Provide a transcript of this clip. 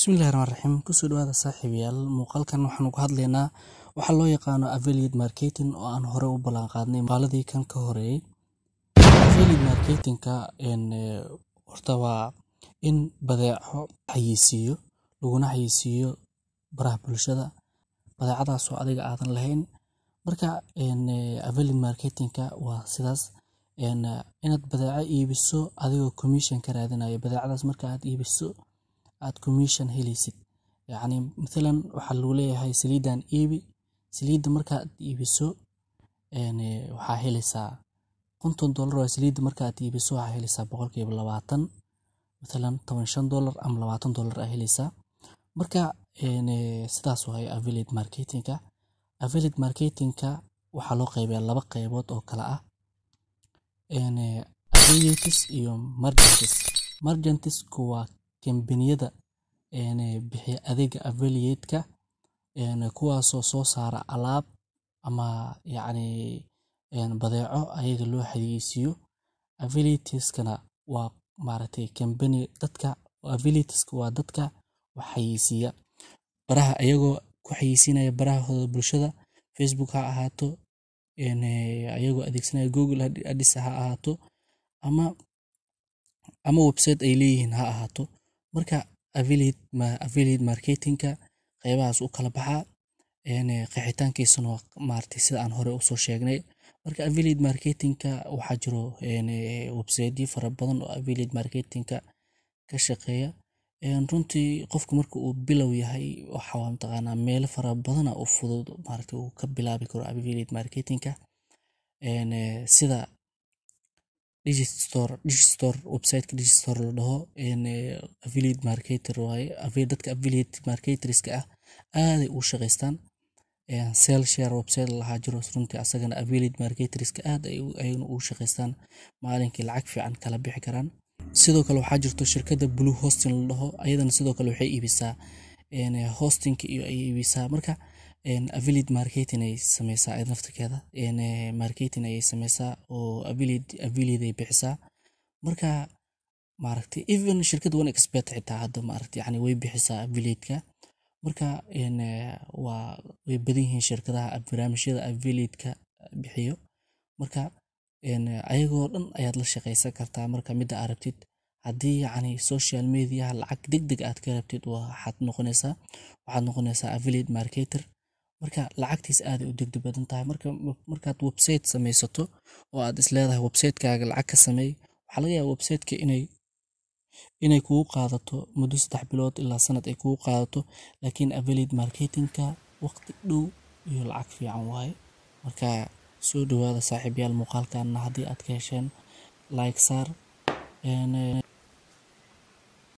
Bismillahi Rahmaani Rahiim. Kusoo dhawaada, saaxiibayaal. Muuqaalkan waxaan uga hadlaynaa waxa loo yaqaano affiliate marketing oo aan hore u ballan qaadnay muuqaaladii kan ka horeeyay. Affiliate marketing-ka horta waa in badeeco xayeysiiyo, laguna xayeysiiyo baraha bulshada, badeecadaas oo adiga aadan lahayn. Marka affiliate marketing-ka waa sidaas, inaad badeeco iibiso adigoo commission ka raadinayo badeecadaas. Marka aad iibiso, aad commission helaysid. Yacni mathalan waxaa lagu leeyahay saliidan iibi. Saliidda markaad iibiso waxaa helaysaa $50 waa saliidda. Markaad iibiso waxaa helaysaa 20%, mathalan $15 ama $20 aa helaysaa. Marka sidaas waaye affiliate marketing-ka. Affiliate marketing-ka waxaa loo qaybiyaa laba qaybood oo kala ah affiliates iyo merchants. Merchants-ku waa kambaniyada bixiya adeega affiliate-ka, kuwaasoo soo saara alaab ama yacni badeeco ayaga loo xayeysiiyo. Affiliates-kana waa maaragtay company dadka. Affiliates-ka waa dadka wax xayeysiiya baraha, ayagoo ku xayeysiinaya barahooda bulshada, Facebook ha ahaato, ayagoo adeegsanaya Google Ads ha ahaato, ama website ay leeyihiin ha ahaato. Marka affiliate marketing-ka qaybahaas u kala baxaa, qeexitaankiisuna waa maaragtay sida aan hore usoo sheegnay. Marka affiliate marketing-ka waxaa jiro website-yo fara badan oo affiliate marketing-ka ka shaqeeya. Runtii qofka marka uu bilow yahay, waxa waa mataqaanaa meelo fara badan u fudud maaragtay uu ka bilaabi karo affiliate marketing-ka, sida Digistore. Digistore, website-ka Digistore la dhaho, affiliate marketer waaye. Dadka affiliate marketers-ka ah aaday u shaqeystaan. Sell Share website lahaa jiro, runtii asagana affiliate marketers-ka aad ay ayagana ugu shaqeystaan, maalinkii lacag fiican kala bixi karaan. Sidoo kale waxaa jirto shirkadda Blue Hosting la dhaho. Ayadana sidoo kale waxay iibisaa hosting iyo ay iibisaa. Marka affiliate marketing ay sameysaa ayada naftirkeeda, marketing ayay sameysaa oo affiliate ay bixisaa. Marka maaragtay even shirkadda 1xBet xitaa hadda maaragtay yani way bixisaa affiliate-ka. Marka waa way badan yihiin shirkadaha barnaamijyada affiliate-ka bixiyo. Marka ayagoo dhan ayaad la shaqeysan kartaa. Marka midda aad rabtid, haddii yacni social media lacag degdeg aad ka rabtid, waxaad noqonaysaa affiliate marketer. Marka lacagtiis aad ay u degdeg badan tahay. Marka markaad website sameysato oo aad is leedahay website-kaaga lacag ka sameey, waxaa laga yaabaa website-ka inay kugu qaadato muddo 3 bilood ilaa sanad ay kugu qaadato, laakiin affiliate marketing-ka waqti dhow iyo lacag fiican waaye. Marka soo dhawaada, saaxiibayaal. Muuqaalkan haddii aad ka hesheen, like saar.